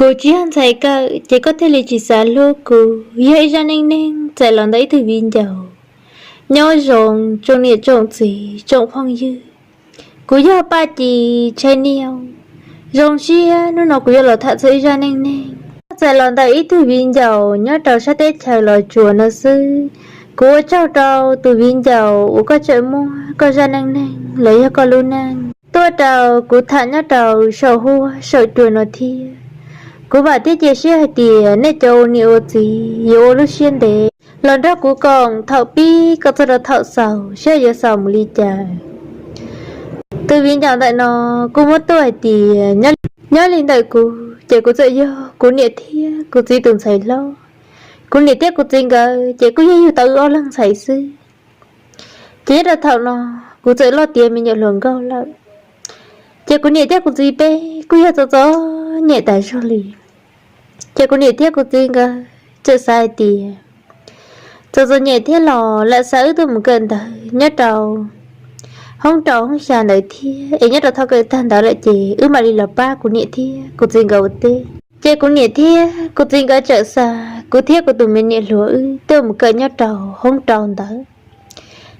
Kuv tsis yog ntxhais kawm ces koj thiaj li tsis xav hlub kuv. Yog ib zaj neej neeg txais los ntawm ib tug viv ncaus nyob zoo, tsoom niam tsoom txiv tsoom phooj ywg. Kuv yog Paj Ci Tshai Niau. Zoo siab hnub no kuv yuav los tham txog ib zaj neej neeg txais los ntawm ib tug viv ncaus nyob rau sab teb chaws Los Tsuas no xwb. Kuv ua tsaug rau tus viv ncaus uas koj tseem muab koj zaj neej neeg los yog koj lub neej tuaj rau kuv tham nyob rau saum huab saum cua no thiab. Kuv vam thiab cia siab hais tias nej cov ua niam ua txiv yuav ua lub siab ntev los nrog kuv koom thaum pib kom txog rau thaum xaus saib yuav xaus mus li cas. Tus viv ncaus ntawm no kuj muab tuaj hais tias nyob li ntawm kuv ces kuv txawm yog kuv niam thiab kuv txiv tus ntxhais hlob. Kuv niam thiab kuv txiv nkawd ces kuj yog yug tau wb ob leeg ntxhais xwb. Ces nyob rau thaum no kuv txawm loj tiav me nyuam hluas nkauj lawm, ces kuv niam thiab kuv txiv peb kuj yog txom txom nyem tas zog li. Ces kuv niam thiab kuv txiv nkawd txawm xav hais tias txom txom nyem thiab los lam xa wb tuaj mus kawm ntawv nyob rau hoob rau hoob xya ntawd thiab es nyob rau thaum kawm tag ntawd lawm ces wb mam li los pab kuv niam thiab kuv txiv nkawd ua teb. Ces kuv niam thiab kuv txiv nkawd txawm xa kuv thiab kuv tus me niam hluas wb tuaj mus kawm nyob rau hoob rau ntawd.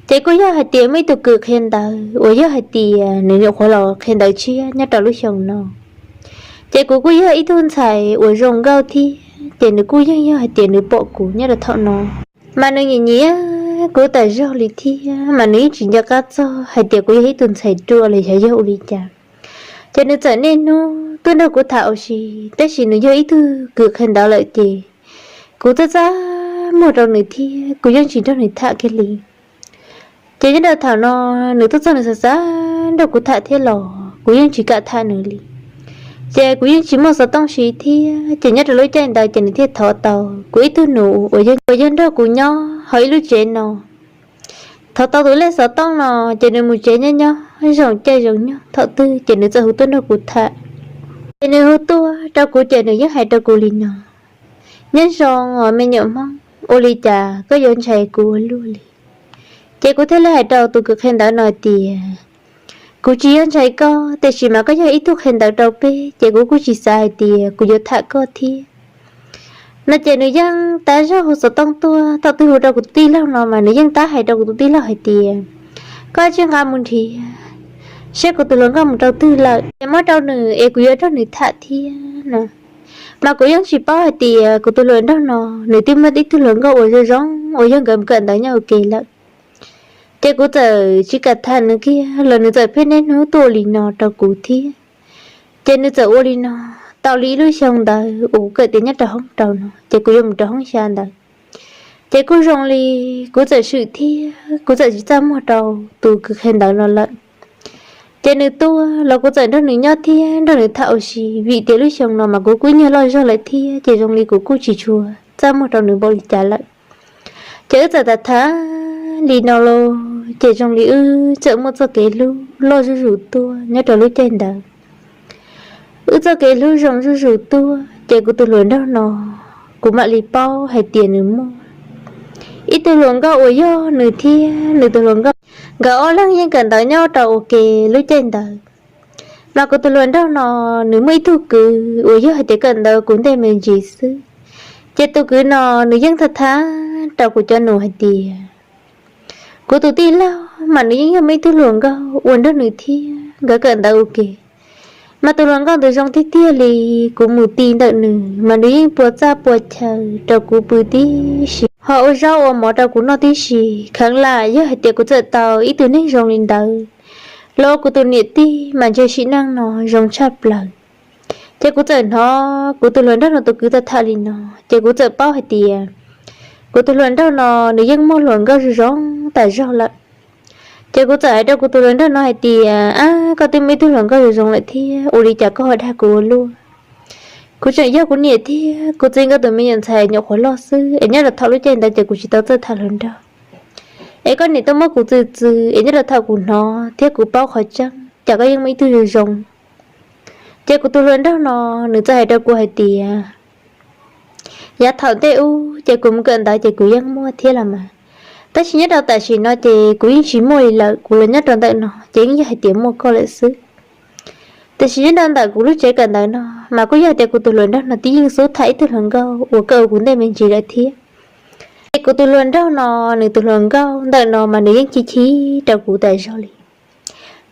Ces kuj yog hais tias muaj ib tug kws qhia ntawv uas yog hais tias nws nyuam qhuav los qhia ntawv tshiab nyob rau lub xyoo no. Ces kuv kuj yog ib tug ntxhais uas zoo nkauj thiab ces nws kuj yeej yog hais tias nws pom kuv nyob rau thaum no mas nws nyiam nyiam kuv tas zog li thiab mas nws yeej tsis nco qab txog hais tias kuv yog ib tug ntxhais ruam los xyov yog ua li cas. Ces nws txawm niaj hnub tuaj nrog kuv tham ua si, tab sis nws yog ib tug kws qhia ntawv lawm ces kuv txaj txaj muag rau nws thiab kuv yeej tsis nrog nws tham kiag li. Ces nyob rau thaum no nws tuaj txog nws xav xav nrog kuv tham thiab los kuv yeej tsis kam tham nws li. Ces kuv yeej tsis muaj xov tooj siv thiab ces nyob rau lub caij ntawd ces nws thiaj thov tau kuv ib tug nus uas yog nrog kuv nyob hauv ib lub tsev no. Thov tau tus lej xov tooj no ces nws mus tsev nyob nyob zoo caij zoo nyoog thaum twg ces nws txawm hu tuaj nrog kuv tham. Ces nws hu tuaj rau kuv ces nws yeej hais rau kuv li no: Nyob zoo os me nyuam Hmoob, ua li cas koj yuav ntshai kuv ua luaj li? Ces kuv thiaj li hais rau tus kws qhia ntawv no tias kuv tsis yog ntshai koj, tiam sis mas koj yog ib tug qhia ntawv rau peb ces kuv kuj tsis xav hais tias kuv yuav tham koj thiab no. Ces nws yeej tab zog hu xov tooj tuaj, thaum twg hu rau kuv tus tij laug no mas nws yeej tab hais rau kuv tus tij laug hais tias koj tsis nqa mus nrhiav saib kuv tus hluas nkauj mus rau twg lawm es muab rau nws es kuv yuav nrog nws tham thiab no. Mas kuv yeej tsis paub hais tias kuv tus hluas nraug no nws twb muaj ib tug hluas nkauj uas zoo zoo uas yog nkawd mus kawm ntawv nyob ua ke lawm. Ces kuv txawm tsis kam tham nws kiag los nws txawm pheej niaj hnub tuaj ua li no rau kuv thiab. Ces nws txawm ua li no tau li ib lub xyoo ntawd uas kuv kawm tiav nyob rau hoob rau no ces kuv yuav mus rau hoob xya ntawd. Ces kuj zoo li kuv txawm swm thiab kuv txawm tsis txaj muag rau tus kws qhia ntawv no lawm. Ces nws tuaj los kuv txawm nrog nws nyob thiab nrog nws tham ua si vim tias lub xyoo no mas kuv kuj nyuag loj zog lawm thiab ces zoo li kuv kuj tsis tshua txaj muag rau nws npaum li cas lawm. Ces wb txawm tham tham li no los ces zoo li wb txawm muaj txoj kev hlub loj zuj zus tuaj nyob rau lub caij ntawd. Wb txoj kev hlub zoo zuj zus tuaj ces kuv tus hluas nraug no kuv mam li paub hais tias nws muaj ib tug hluas nkauj uas yog nws thiab nws tus hluas nkauj, nkawd ob leeg yeej kawm ntawv nyob rau ua ke lub caij ntawd. Mas kuv tus hluas nraug no nws muaj ib tug kwv uas yog hais tias kawm ntawv kuv ntej me ntsis xwb. Ces tus kwv no nws yeej tham tham rau kuv cov nus hais tias kuv tus tij laug mas nws yeej yog muaj ib tug hluas nkauj uas nrog nws thiab nkawd kawm ntawv ua ke. Mas tus hluas nkauj ntawd zoo tiag tiag li, kuv mus ti ntawm nws mas nws yeej pua txaj pua chaw rau kuv pw tib si, ho ua zaub ua mov rau kuv noj tib si. Kheev lam yog hais tias kuv txawm tau ib tug neeg zoo li ntawd los kuv tus niam tij mas ntshe sim neej no zoo tshaj plaws. Ces kuv txawm hnov kuv tus hluas nraug no tus kwv tham tham li no ces kuv txawm paub hais tias kuv tus hluas nraug no nws yeej muaj hluas nkauj zoo zoo tas zog lawm. Ces kuv txawm hais rau kuv tus hluas nraug no hais tias, Ab, koj twb muaj ib tug hluas nkauj zoo zoo lawm thiab ua li cas koj ho dag kuv ua luaj? Kuv tseem yog kuv niam thiab kuv txiv nkawd tus me nyuam ntxhais nyuam qhuav loj xwb es nyob rau thaum lub caij ntawd ces kuv tsis tau txawj tham hluas nraug. Es koj niam tuaj muab kuv txwv txwv es nyob rau thaum kuv hnov thiab kuv paub qhov tseeb cas koj yeej muaj ib tug zoo zoo. Ces kuv tus hluas nraug no nws txawm hais rau kuv hais tias, Yav thaum ntej ub ces kuv mus kawm ntawv ces kuv yeej muaj thiab los mas, tab sis nyob rau tam sim no ces kuv yeej tsis muaj li lawm, kuv los nyob rau ntawm no ces yeej yog hais tias muaj koj lawm xwb. Tiam sis nyob rau ntawm kuv lub tsev kawm ntawv no mas kuj yog hais tias kuv tus hluas nraug no twb yeej xub tham ib tug hluas nkauj uas kawm ua kuv ntej me ntsis lawm thiab. Ces kuv tus hluas nraug no nws tus hluas nkauj ntawm no mas nws yeej chim chim rau kuv tas zog li.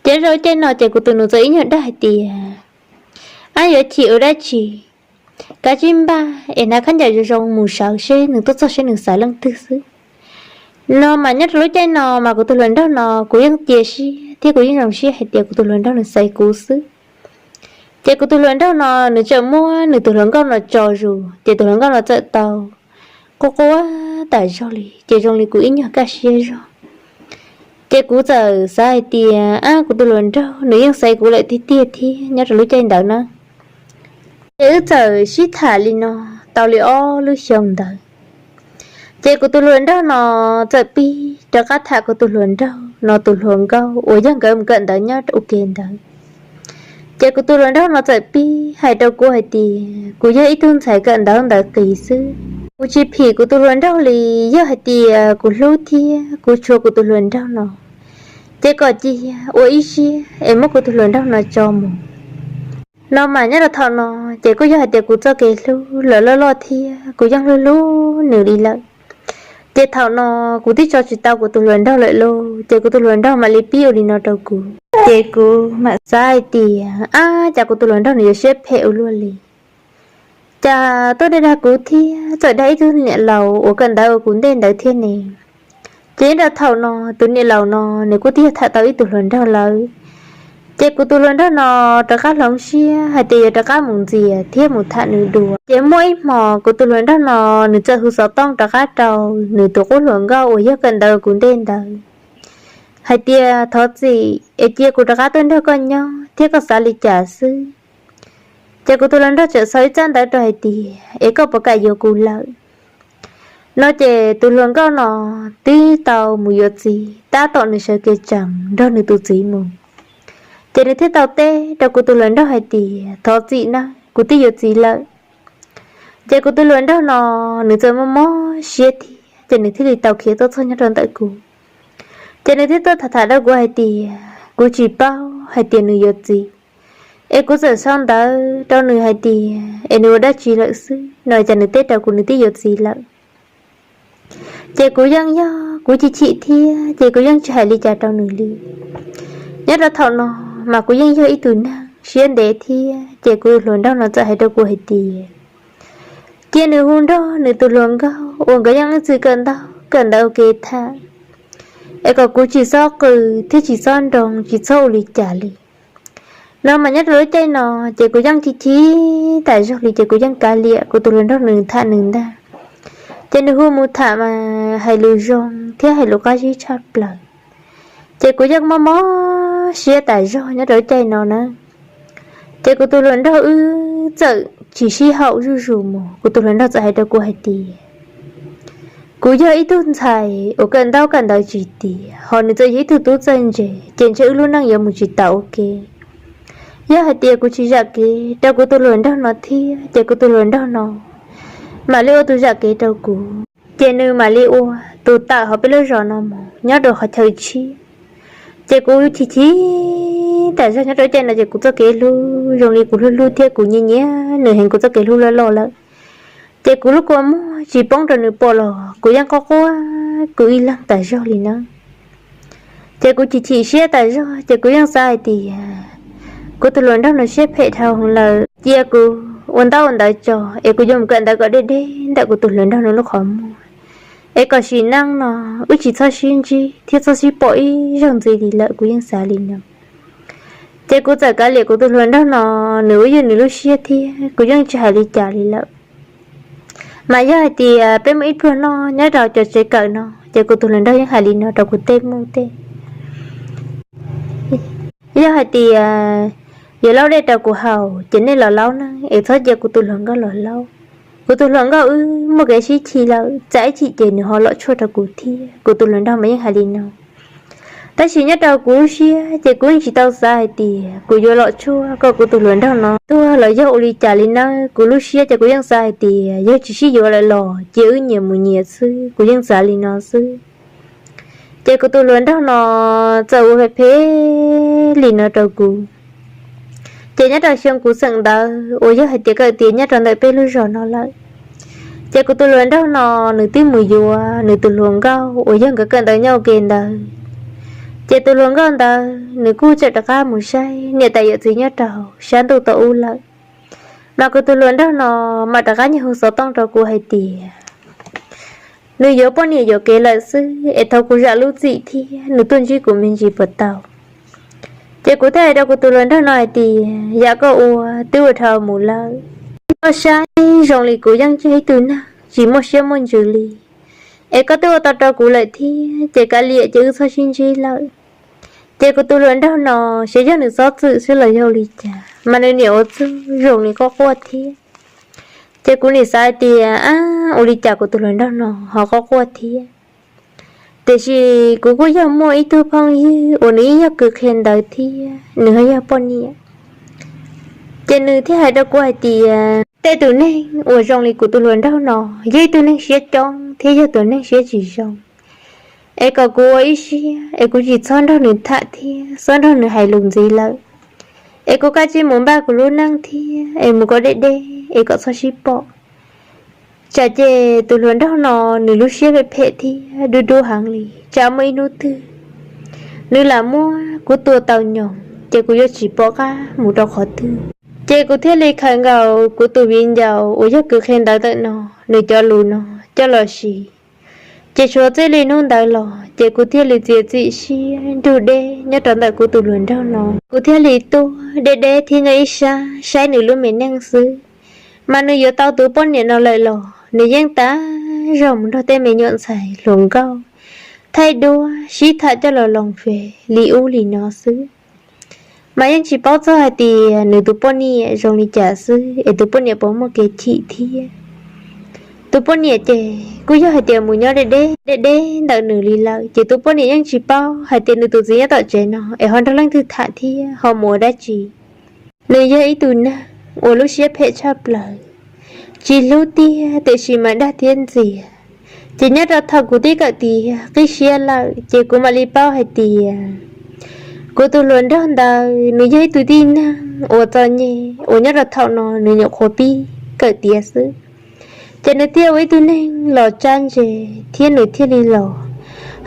Ces rau caij no ces kuv tus nus txawm ib nyuag dag hais tias, ab, yuav chim ua dab tsi, kav tsij npaj es hnav khaub ncaws zoo zoo mus sawv seb nws tuaj txog seb nws xaiv leej twg xwb. No mas nyob rau lub caij no mas kuv tus hluas nraug no kuv yeej cia siab thiab kuv yeej zoo siab hais tias kuv tus hluas nraug nws xaiv kuv xwb. Ces kuv tus hluas nraug no nws txawm muab nws tus hluas nkauj no tso zus, ces tus hluas nkauj no txawm tau quaj quaj tas zog li, ces zoo li kuv ib nyuag kaj siab zog. Ces kuv txawm xav hais tias, ab, kuv tus hluas nraug nws yeej xaiv kuv lawm tiag tiag thiab nyob rau lub caij ntawd na. Ces wb txawm sib tham li no tau li ob lub xyoo ntawd. Ces kuv tus hluas nraug no txawm pib rov qab tham kuv tus hluas nraug no tus hluas nkauj uas yog nkawd mus kawm ntawv nyob ua ke ntawd. Ces kuv tus hluas nraug no txawm pib hais rau kuv hais tias kuv yog ib tug ntxhais kawm ntawv ntawv qis xwb, kuv tsis phim kuv tus hluas nraug li. Yog hais tias kuv hlub thiab kuv tshuav kuv tus hluas nraug no, ces kom cia ua ib siab es muab kuv tus hluas nraug no tso mus. No mas nyob rau thaum no ces kuj yog hais tias kuv txoj kev hlub los loj loj thiab kuv yeej hlub hlub nws li lawm. Ces thaum no kuv twb tso tsis tau kuv tus hluas nraug lawm lauj, ces kuv tus hluas nraug mam li pib ua li no rau kuv. Ces kuv mam xav hais tias, ab, cas kuv tus hluas nraug nws yuav siab phem ua luaj li, cas tuaj dag dag kuv thiab txawm dag ib tug niam laus uas kawm ntawv ua kuv ntej ntawd thiab ne. Ces nyob rau thaum no tus niam laus no nws kuj twb yog tham tau ib tug hluas nraug lawm. Ces kuv tus hluas nraug no rov qab hloov siab hais tias yuav rov qab mus ntxias thiab mus tham nws dua. Ces muaj ib hmos kuv tus hluas nraug no nws txawm hu xov tooj rov qab rau nws tus qub hluas nkauj uas yog kawm ntawv ua kuv ntej ntawd hais tias, thov txim es cia kuv rov qab tuaj nrog koj nyob thiab koj xav li cas xwb. Ces kuv tus hluas nraug txawm xa ib tsab ntawv rau hais tias, es koj puas kam yuav kuv lawm? No ces tus hluas nkauj no twb tau mus yuav txiv tab tom nws sawv kev tsees nrog nws tus txiv mus. Ces nws thiaj tau teb rau kuv tus hluas nraug hais tias, thov txim nawb, kuv twb yuav txiv lawm. Ces kuv tus hluas nraug no nws txawm mob mob siab thiab ces nws thiaj li tau khiav tuaj txog nyob rau ntawm kuv. Ces nws thiaj tuaj tham tham rau kuv hais tias kuv tsis paub hais tias nws yuav txiv, es kuv txawm sau ntawv rau nws hais tias es nws ua dab tsi lawm xwb no, ces nws teb rau kuv nws twb yuav txiv lawm. Ces kuv yeej yog kuv chim chim thiab ces kuv yeej tsis hais li cas rau nws li. Nyob rau thaum no mas kuv yeej yog ib tug neeg siab ntev thiab ces kuv tus hluas nraug no txawm hais rau kuv hais tias cia nws hu nrog nws tus hluas nkauj uas nkawd yeej ib txwm kawm ntawv ua ke tham, es kom kuv tsis txhob qw thiab tsis txhob nroo tsis txhob ua li cas li. No mas nyob rau lub caij no ces kuv yeej chim chim tas zog li ces kuv yeej kav liam kuv tus hluas nraug nws tham nws ntag. Ces nws hu mus tham mas hais lus zoo thiab hais lus qab zib tshaj plaws. Ces kuv yeej mob mob siab tas zog nyob rau lub caij no na. Ces kuv tus hluas nraug wb txawm tsis sib haum zuj zus mus, kuv tus hluas nraug txawm hais rau kuv hais tias kuv yog ib tug ntxhais uas kawm ntaub kawm ntawv tsis tiav, ho nws txawm yog ib tug tub txawj ntse, ces ntshe wb lub neej yuav mus tsis tau ua ke. Yog hais tias kuv tsis zam kev rau kuv tus hluas nraug no thiab ces kuv tus hluas nraug no mam li ua tus zam kev rau kuv, ces nws mam li ua tus tawm hauv peb lub zos no mus nyob rau qhov chaw tshiab. Ces kuv chim chim tas zog nyob rau caij no ces kuv txoj kev hlub zoo li kuv hlub hlub thiab kuv nyiam nyiam nws heev, kuv txoj kev hlub loj loj lawm. Ces kuv lub kua muag tsis poob rau nws pom los kuv yeej quaj quaj kuv ib leeg tas zog li na. Ces kuv chim chim siab tas zog ces kuv yeej xav hais tias kuv tus hluas nraug no siab phem dhau heev lawm, cia kuv ua ntaub ua ntawv tso es kuv yuav mus kawm ntawv kom deb deb ntawm kuv tus hluas nraug no lub qhov muag, es kom sim neej no wb tsis txhob sib ntsib thiab txhob sib pom ib zaug ntxiv li lawm, kuv yeej xav li no. Ces kuv txawm kav liam kuv tus hluas nraug no, nws ua ywj nws lub siab thiab kuv yeej tsis hais li cas li lawm. Mas yog hais tias peb muaj ib pluag noj nyob rau cov tsev kawm no ces kuv tus hluas nraug yeej hais li no rau kuv tej muj tej. Yog hais tias yuav laub dej rau kuv haus ces nej los laub ne, es txhob cia kuv tus hluas nkauj los laub. Kuv tus hluas nkauj wb muaj kev sib chim lawm, tsam ib chim ces nws ho lom tshuaj rau kuv thiab. Kuv tus hluas nraug mas yeej hais li no. Tab sis nyob rau kuv lub siab ces kuv yeej tsis tau xav hais tias kuv yuav lom tshuaj kom kuv tus hluas nraug no tuag los yog ua li cas li nawb. Kuv lub siab ces kuv yeej xav hais tias yog tsis sib yuav lawm los cia wb nyias mus nyias xwb, kuv yeej xav li no xwb. Ces kuv tus hluas nraug no txawm ua phem phem li no rau kuv. Ces nyob rau xyoo kuv xeem ntawd uas yog hais tias kawm tiav nyob rau ntawm peb lub zos no lawm, ces kuv tus hluas nraug no nws twb mus yuav nws tus hluas nkauj uas yog nkawd kawm ntawv nyob ua ke ntawd. Ces tus hluas nkauj ntawd nws kuj tseem rov qab mus saib niam tais yawm txiv nyob rau sab ntuj tod ub lawm. Mas kuv tus hluas nraug no mam rov qab nyiag hu xov tooj rau kuv hais tias nws yuav poj niam yuam kev lawm xwb, es thov kuv zam lub txim thiab nws tuaj ntsib kuv me ntsis puas tau. Ces kuv thiaj hais rau kuv tus hluas nraug no hais tias, yam koj ua twb ua dhau mus lawm. Koj saib zoo li kuv yeej tsis yog ib tug neeg tsis muaj siab muaj ntsws li, es koj twb ua tau rau kuv lawm thiab, ces kav liam ces wb txhob sib ntsib lawm. Ces kuv tus hluas nraug no, xyov yog nws txhob txwm xwb los yog ua li cas, mas nws niam ua txuj zoo li quaj quaj thiab. Ces kuv nim xav hais tias, ab, ua li cas kuv tus hluas nraug no ho quaj quaj thiab. Tiam sis kuv kuj yog muaj ib tug phooj ywg uas nws yeej yog kws qhia ntawv thiab nws ho yog poj niam. Ces nws thiaj hais rau kuv hais tias, tej tus neeg uas zoo li kuv tus hluas nraug no, yog ib tug neeg siab coob thiab yog tus neeg siab tsis zoo, es kom kuv ua ib siab es kuv tsis txhob nrog nws tham thiab txhob nrog nws hais lus ntxiv lawm, es kuv kav tsij mus npaj kuv lub neej thiab es mus kom deb deb es kom txhob sib pom. Tsam ces tus hluas nraug no nws lub siab phem phem thiab dub dub heev li, tsam muaj ib hnub twg nws lam muab kuv tua tau nyoos ces kuv yuav tsis pom qab mus rau qhov twg. Ces kuv thiaj li khaws nkaus kuv tus viv ncaus uas yog kws qhia ntawv ntawm no, nws cov lus no coj los siv. Ces suav txij li hnub ntawd los ces kuv thiaj li txiav txim siab nrug deb nyob rau ntawm kuv tus hluas nraug no. Kuv thiaj li tuaj deb deb thiab nyob ib sab saib nws lub me neej xwb. Mas nws yuav tau tus poj niam no lawm los nws yeej tas zog mus nrog tej me nyuam ntxhais hluas nkauj thaij duab sib tham coj los loos fem li ub li no xwb. Mas yeej tsis paub txog hais tias nws tus poj niam zoo li cas xwb es tus poj niam puas muaj kev chim thiab. Tus poj niam ces kuj yog hais tias mus nyob deb deb deb deb ntawm nws li lawm, ces tus poj niam yeej tsis paub hais tias nws tus txiv nyob tom tsev no es ho nrog leej twg tham thiab ho mus ua dab tsi. Nws yog ib tug neeg uas lub siab phem tshaj plaws, tsis hlub tiag tiam sis mas dag thiab ntxias. Ces nyob rau thaum kuv twb kawm tiav qib siab lawm ces kuv mam li paub hais tias kuv tus hluas nraug ntawd nws yog ib tug tib neeg uas txom nyem uas nyob rau thaum no nws nyuam qhuav pib kawm tiav xwb. Ces nws thiaj ua ib tug neeg los tsab ntse thiab nws thiaj li los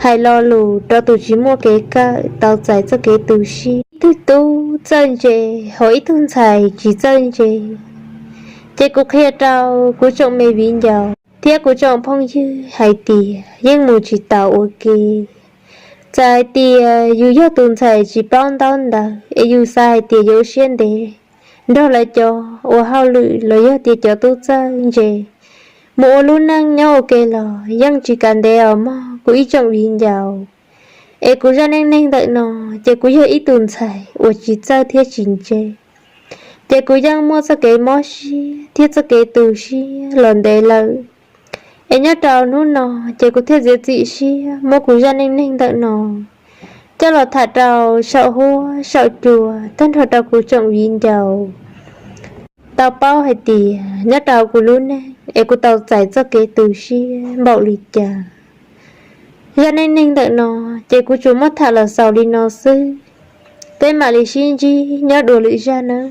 hais lo lus rau tus tsis muaj kev kawm tau txais txoj kev tu siab. Ib tug tub txawj ntse hos ib tug ntxhais tsis txawj ntse. Ces kuv qhia rau kuv tsoom me viv ncaus thiab kuv tsoom phooj ywg hais tias yeej mus tsis taus ua ke. Txawm hais tias yus yog tus ntxhais tsis paub ntaub ntawv es yus xav hais tias yuav ua siab ntev nrog lawv cov ua hauj lwm los yog tias cov tub txawj ntse mus ua lub neej nyob ua ke los yeej tsis kav ntev os mog kuv ib tsoom viv ncaus. Es kuv zaj neej neeg ntawm no ces kuv yog ib tus ntxhais uas tsis txawj thiab tsis ntse. Ces kuv yeej muaj txoj kev mob siab thiab txoj kev tu siab los ntev lawm. Es nyob rau hnub no ces kuv thiaj txiav txim siab muab kuv zaj neej neeg ntawm no coj los tham rau saum huab saum cua tag nrho rau kuv tsoom viv ncaus tau paub hais tias nyob rau kuv lub neej es kuv tau txais txoj kev tu siab npaum li cas. Zaj neej neeg ntawm no ces kuv tsuas muab tham los xaus li no xwb. Peb mam li sib ntsib nyob dua lwm zaj nawb.